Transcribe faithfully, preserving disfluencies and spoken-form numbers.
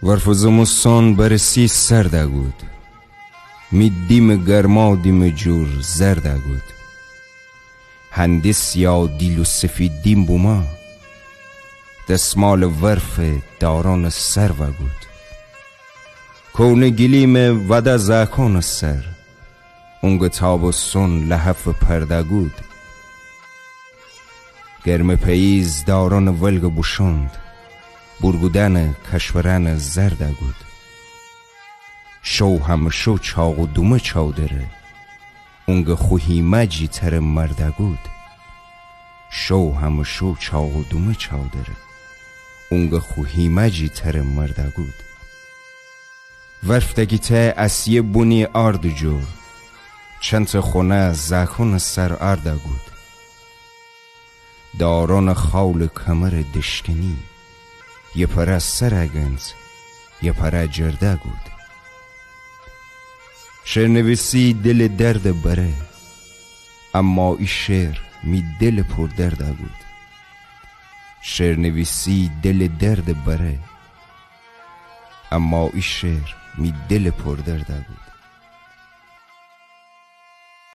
ورفٚ زمستون برسی سردَ گود، می دیمٚ گرما دیمٚ جور زردَ گود. هندی سیا دیل و سفید دیم بوما، دسمالٚ ورفٚ دارونٚ سر وأگود. کونٚ گلیمٚ وده زأکونٚ سر، اونگٚ تابستون لحفٚ پردَ گود. گرمٚ پئییز دارونٚ ولگٚ بوشوند، بورگودأنٚ کشورأنٚ زردَ گود. شو همه شو چاق و دومه چاودره، اونگٚ خو هیمه جی تره مردَ گود. شو همه شو چاق و دومه چاودره، اونگٚ خو هیمه جی تره مردَ گود. ورفدَ گیته اسیه بونی آردٚ جور، چنتٚ خونه زأکونٚ سر آردَ گود. دارونٚ خاولٚ کمرٚ دشکنی، یه پره سرَ گنج، یه پره جردَ گود. شعر نیویسی دلٚ دردٚ بره، اما ای شعر می دلٚ پر دردَ گود. شعر نیویسی دلٚ دردٚ بره، اما ای شعر می دلٚ پر دردَ گود.